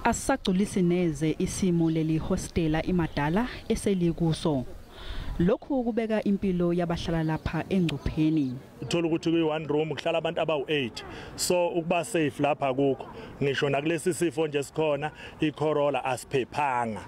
Asisagculisi neze isimo leli hostela iMadala eselikuso. Lokhu kubeka impilo yabahlala lapha engcupheni. Uthola ukuthi kuyi one room kuhlala abantu abawu8, so ukuba safe lapha kukho ngisho nakulesi sifo nje sikhona iCorona, asiphephanga,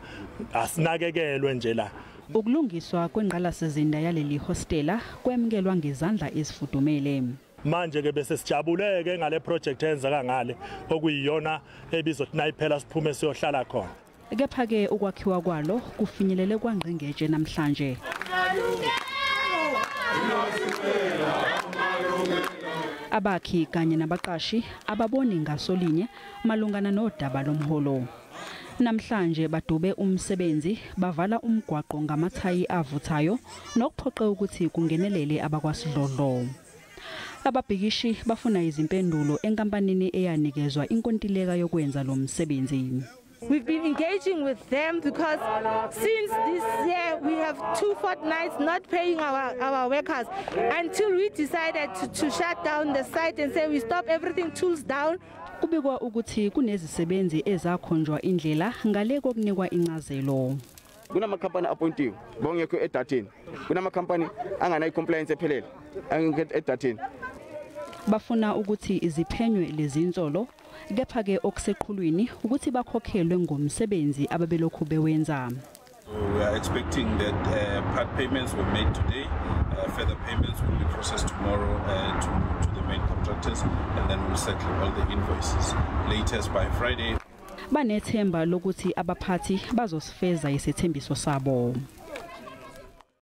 asinakekelwe nje la. Ukulungiswa kwengqalasizinda yaleli hostela kwemukelwa ngezandla ezifudumele. Manje ke bese sijabuleke ngale project eyenzeka ngale, okuyiyona ebizothi nayiphela siphume siyohlala khona. Kepha-ke ukwakhiwa kwalo kufinyelele kwangqingetshe namhlanje. Abakhi kanye nabaqashi ababoni ngasolinye malungana nodaba lomholo. Namhlanje badube umsebenzi, bavala umgwaqo ngamathayi avuthayo, nokuphoqe ukuthi kungenelele abakwasidlodlo. Ababhikishi bafuna izimpendulo enkampanini eyanikezwa inkontileka yokwenza lo msebenzi. We've been engaging with them because since this year we have 2 fortnights not paying our workers until we decided to shut down the site and say we stop everything, tools down. Kubikwa ukuthi kunezisebenzi ezakhonjwa indlela ngale kokunikwa incazelo. Kunamakhampani appointiwe bongekho edatheni, kunamakhampani anganayo i-compliance ephelele, angekho edatheni. Bafuna ukuthi iziphenywe lezinsolo, kepha-ke okuseqhulwini ukuthi bakhokhelwe ngomsebenzi ababelokhu bewenza. We are expecting that part payments were made today. Further payments will be processed tomorrow to the main contractors, and then we'll settle all the invoices latest by Friday. Banethemba lokuthi abaphathi bazosifeza isethembiso sabo.